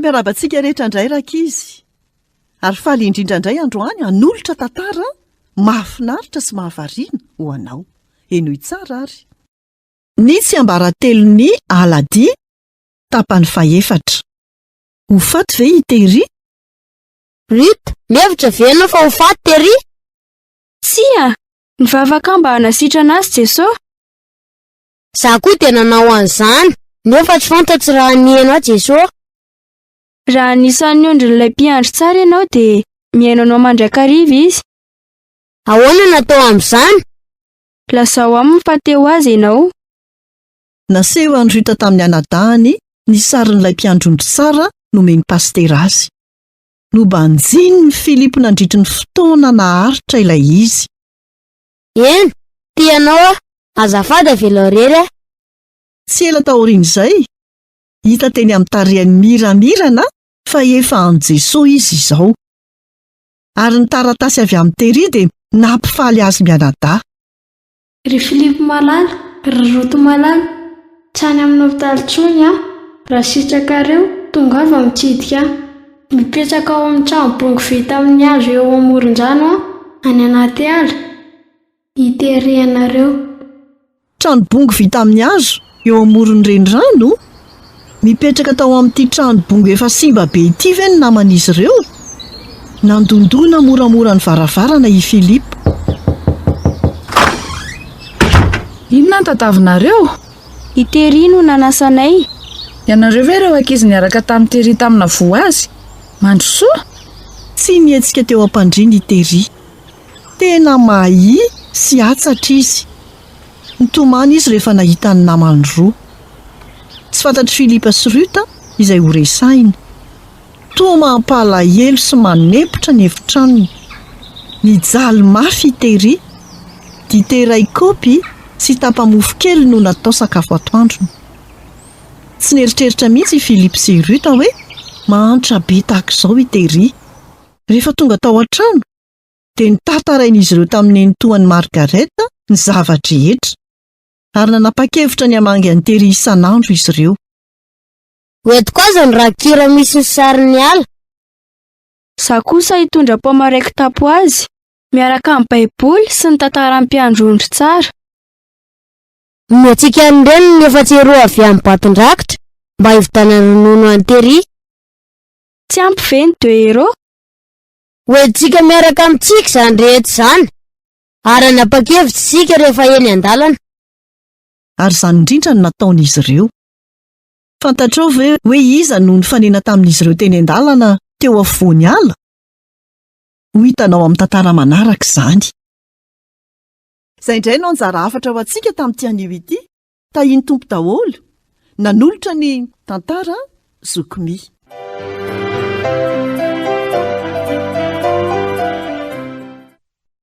miarahaba antsika rehetra indray rankizy. Ary faly indrindra indray androany hanolotra tantara mahafinaritra sy mahavariana ho anao. Henoy tsara ary. Ny tsiambaratelon'ny aladia, tapany fahefatra. Ho faty ve i Terry? Ruth, mihevitra ve ianao fa ho faty Terry? Tsia! Nivavaka mba hanasitrana azy Jesosy. Za koa dia nanao an'izany, nefa tsy fantatro raha nihaino ahy Jesosy. Raha anisan'ny ondrin'ilay mpiandry tsara ianao dia mihaino anao mandrakariva izy. Ahoana no atao amin'izany? Lazao aminy fa te ho azy ianao. Naseho an'i Ruth tamin'ny anadahiny ny sarin'ilay mpiandry ondry tsara nomen'i Pasitera azy. Nobanjinin'i Philip nandritry ny fotoana naharitra ilay izy. Eny, tia anao aho. Azafady avelao irery aho. Tsy ela taorian'izay, hita teny amin'ny tarehiny miramirana fa efa an'i Jesoa izy izao. Ary ny taratasy avy amin'i Terry dia nampifaly azy mianadahy. Ry Filipo malala, ry Roto malala, tsy any amin'ny hopitaly intsony aho. Raha sitrakareo, tongava mitsidika ahy. Mipetraka ao amin'ny trano bongo vita amin'ny hazo eo amoron-drano aho, any anaty ala. Hitery anareo. Trano bongo vita amin'ny hazo eo amoron'ny renirano? Mipetraka tao amin'ity trano bongo efa simba be ity ve ny naman'izy ireo? Nandondona moramora ny varavarana i Philip. Inona no tadiavinareo? I Terry no nanasa anay. Ianareo ve ireo ankizy niaraka tamin'i Terry tamina voa azy? Mandrosoa! Tsy nihetsika teo am-pandriana i Terry. Tena mahia sy hatsatra izy. Nitomany izy rehefa nahita ny namany roa. Tsy fantatr'i Philip sy Ruth izay horesahiny. Toa mampalahelo sy manempotra ny efitranony. Nijaly mafy i Terry. Dite iray kaopy sy tapa-mofo kely no natao sakafo atoandrony. Tsy nieritreritra mihitsy i Philip sy i Ruth hoe mahantra be tahaka izao i Terry. Rehefa tonga tao an-trano, dia notantarain'izy ireo tamin'ny nenitoan'i Margaret ny zava-drehetra, ary nanapa-kevitra ny hamangy an'i Terry isan'andro izy ireo. Hoentiko aza ny rakikira misy ny sarin'i Ala. Izaho kosa hitondra paoma iray kitapo azy, miaraka amin'ny Baiboly sy ny tantaran'ny mpiandry ondry tsara. Nomentsika ny reniny ny efatsy euro avy amin'ny boatin-drakitra mba hividianany ronono an'i Terry. Tsy ampy ve ny deux euros? Hoentintsika miaraka amintsika izany rehetra izany, ary hanapa-kevitra isika rehefa eny an-dalana. Ary izany indrindra no nataon'izy ireo. Fantatrao ve hoe iza no nifanena tamin'izy ireo teny an-dalana teo afovoan'ny ala? Ho hitanao amin'ny tantara manaraka izany. Izay indray no anjara hafatra ho antsika tamin'ity anio ity. Tahian'ny Tompo daholo. Nanolotra ny tantara Zoky Mi.